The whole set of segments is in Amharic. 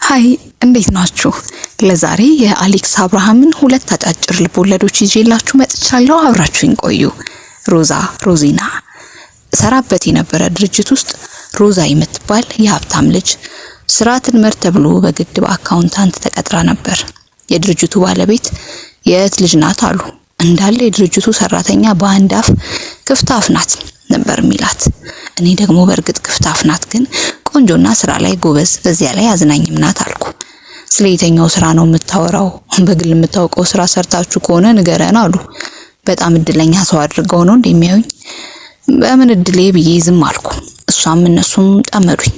Hi፣ እንዴት ናችሁ? ለዛሬ የአሌክስ አብርሃምን ሁለት አጫጭር ልቦለዶች ይዤላችሁ መጥቻለሁ። አብራችሁኝ ቆዩ። ሮዛ ሮዚና። ሰራበት የነበረ ድርጅት ውስጥ ሮዛ የምትባል የሀብታም ልጅ ስራ ትልመድ ተብሎ በግድ በ accountant ተቀጥራ ነበር። የድርጅቱ ባለቤት የት ልጅ ናት አሉ። እንዳለ የድርጅቱ ሰራተኛ በአንድ አፍ ክፍታፍ ናት ነበር የሚላት። እኔ ደግሞ በእርግጥ ክፍታፍ ናት፣ ግን ቆንጆና ስራ ላይ ጎበዝ፣ በዚያ ላይ አዝናኝም ናት አልኩ። ስለ የትኛው ስራ ነው የምታወራው? በግል የምታውቀው ስራ ሰርታችሁ ከሆነ ንገረን አሉ። በጣም እድለኛ ሰው አድርገው ነው እንደሚያዩኝ። በምን እድሌ ብዬ ዝም አልኩ። እሷም እነሱም ጠመዱኝ።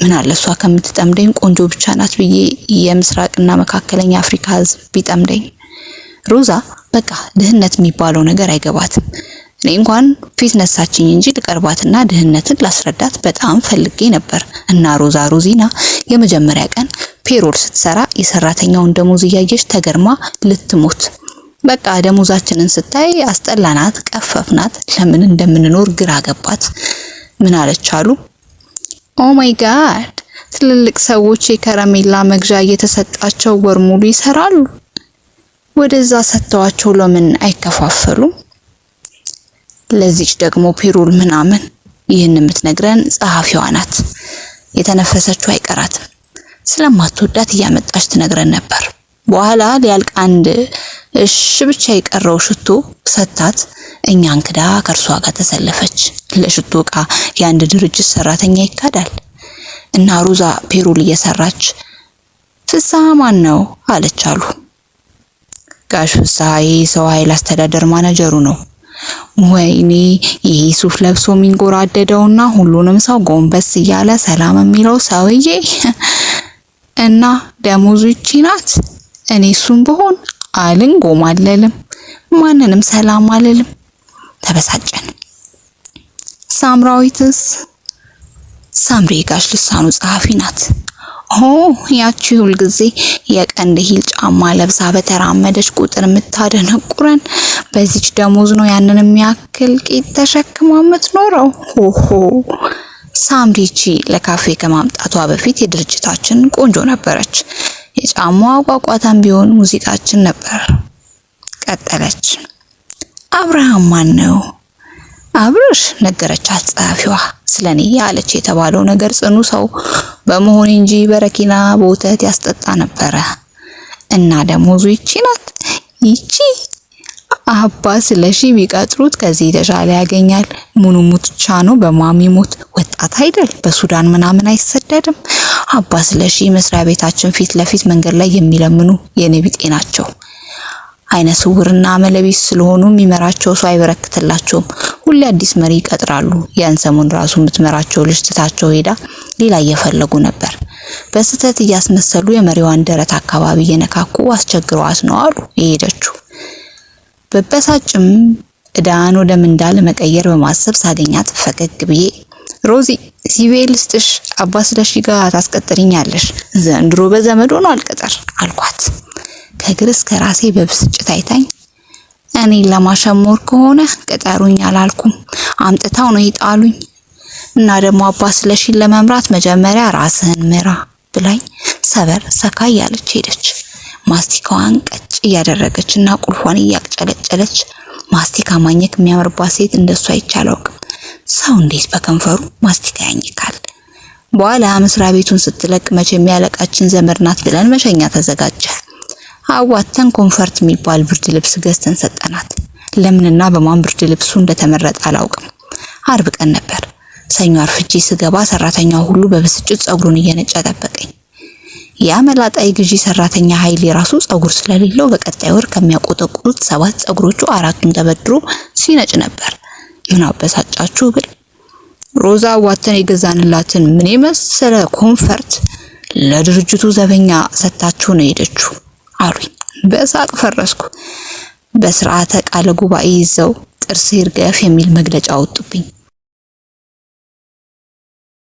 ምን አለ እሷ ከምትጠምደኝ ቆንጆ ብቻ ናት ብዬ የምስራቅና መካከለኛ አፍሪካ ሕዝብ ቢጠምደኝ። ሮዛ በቃ ድህነት የሚባለው ነገር አይገባትም። እኔ እንኳን ፊት ነሳችኝ እንጂ ልቀርባትና ድህነትን ላስረዳት በጣም ፈልጌ ነበር። እና ሮዛ ሮዚና የመጀመሪያ ቀን payroll ስትሰራ የሰራተኛውን ደሞዝ እያየች ተገርማ ልትሞት። በቃ ደሞዛችንን ስታይ አስጠላናት፣ ቀፈፍናት። ለምን እንደምንኖር ግራ ገባት። ምን አለች አሉ፣ "Oh my God፣ ትልልቅ ሰዎች የከረሜላ መግዣ እየተሰጣቸው ወር ሙሉ ይሰራሉ። ወደዛ ሰጥተዋቸው ለምን አይከፋፈሉም? ለዚች ደግሞ payroll ምናምን።" ይህን የምትነግረን ጸሐፊዋ ናት። የተነፈሰችው አይቀራትም። ስለማትወዳት እያመጣች ትነግረን ነበር። በኋላ ሊያልቅ አንድ እሽ ብቻ የቀረው ሽቶ ሰታት እኛን ክዳ ከእርሷ ጋር ተሰለፈች። ለሽቶ እቃ የአንድ ድርጅት ሰራተኛ ይካዳል? እና ሮዛ payroll እየሰራች "ፍስሐ ማን ነው?" አለች አሉ። ጋሽ ፍስሐ የሰው ኃይል አስተዳደር ማናጀሩ ነው። ወይኔ፣ ይሄ ሱፍ ለብሶ የሚንጎራደደውና ሁሉንም ሰው ጎንበስ እያለ ሰላም የሚለው ሰውዬ እና ደሞዙ ይቺ ናት። እኔ እሱም ብሆን አልንጎማለልም፣ ማንንም ሰላም አልልም። ተበሳጨን። ሳምራዊትስ? ሳምሪ ጋሽ ልሳኑ ጸሐፊ ናት። ኦ፣ ያቺ ሁልጊዜ የቀንድ heel ጫማ ለብሳ በተራመደች ቁጥር የምታደነቁረን፣ በዚች ደሞዝ ነው ያንን የሚያክል ቂጥ ተሸክማ የምትኖረው። ሆሆ፣ ሳምሪቺ ለካፌ ከማምጣቷ በፊት የድርጅታችን ቆንጆ ነበረች። የጫማዋ ቋቋታም ቢሆን ሙዚቃችን ነበር። ቀጠለች። አብርሃም ማን ነው? አብርሽ፣ ነገረቻት ጸሐፊዋ። ስለኔ ያለች የተባለው ነገር ጽኑ ሰው በመሆን እንጂ በረኪና በወተት ያስጠጣ ነበረ። እና ደሞዙ ይቺ ናት። ይቺ አባ ስለሺ ቢቀጥሩት ከዚህ የተሻለ ያገኛል። ሙኑ ሙትቻ ነው በማሚ ሞት፣ ወጣት አይደል፣ በሱዳን ምናምን አይሰደድም። አባ ስለሺ መስሪያ ቤታችን ፊት ለፊት መንገድ ላይ የሚለምኑ የኔ ቢጤ ናቸው። አይነ ስውርና አመለቢስ ስለሆኑ የሚመራቸው ሰው አይበረክትላቸውም። ሁሌ አዲስ መሪ ይቀጥራሉ። ያን ሰሞን ራሱ የምትመራቸው ልጅ ትታቸው ሄዳ ሌላ እየፈለጉ ነበር። በስህተት እያስመሰሉ የመሪዋን ደረት አካባቢ እየነካኩ አስቸግረዋት ነው አሉ የሄደችው። በበሳጭም እዳን ወደ ምንዳ ለመቀየር በማሰብ ሳገኛት ፈገግ ብዬ "ሮዚ፣ CV ልስጥሽ፣ አባ ስለሺ ጋር ታስቀጥሪኛለሽ። ዘንድሮ በዘመድ ሆኖ አልቀጠር" አልኳት። ከእግር እስከ ራሴ በብስጭት አይታኝ "እኔን ለማሸሞር ከሆነ ቅጠሩኝ አላልኩም፣ አምጥተው ነው ይጣሉኝ። እና ደግሞ አባ ስለሺን ለመምራት መጀመሪያ ራስህን ምራ" ብላኝ ሰበር ሰካ እያለች ሄደች። ማስቲካዋን ቀጭ እያደረገች እና ቁልፏን እያቅጨለጨለች ማስቲካ ማኘክ የሚያምርባት ሴት እንደሷ አይቼ አላውቅም። ሰው እንዴት በከንፈሩ ማስቲካ ያኝካል? በኋላ መስሪያ ቤቱን ስትለቅ መቼም ያለቃችን ዘመድ ናት ብለን መሸኛ ተዘጋጀ። አዋተን Comfort የሚባል ብርድ ልብስ ገዝተን ሰጠናት። ለምንና በማን ብርድ ልብሱ እንደተመረጠ አላውቅም። አርብ ቀን ነበር። ሰኞ አርፍጄ ስገባ ሰራተኛው ሁሉ በብስጭት ጸጉሩን እየነጨ ጠበቀኝ። ያ መላጣ የግዢ ሰራተኛ ኃይል የራሱ ጸጉር ስለሌለው በቀጣይ ወር ከሚያቆጠቁጡት ሰባት ጸጉሮቹ አራቱን ተበድሮ ሲነጭ ነበር። ምን አበሳጫችሁ ብል "ሮዛ አዋተን የገዛንላትን ምን የመሰለ Comfort ለድርጅቱ ዘበኛ ሰጥታችሁ ነው የሄደችው" አሉኝ። በሳቅ ፈረስኩ። በስርዓተ ቃለ ጉባኤ ይዘው ጥርስ ይርገፍ የሚል መግለጫ አወጡብኝ።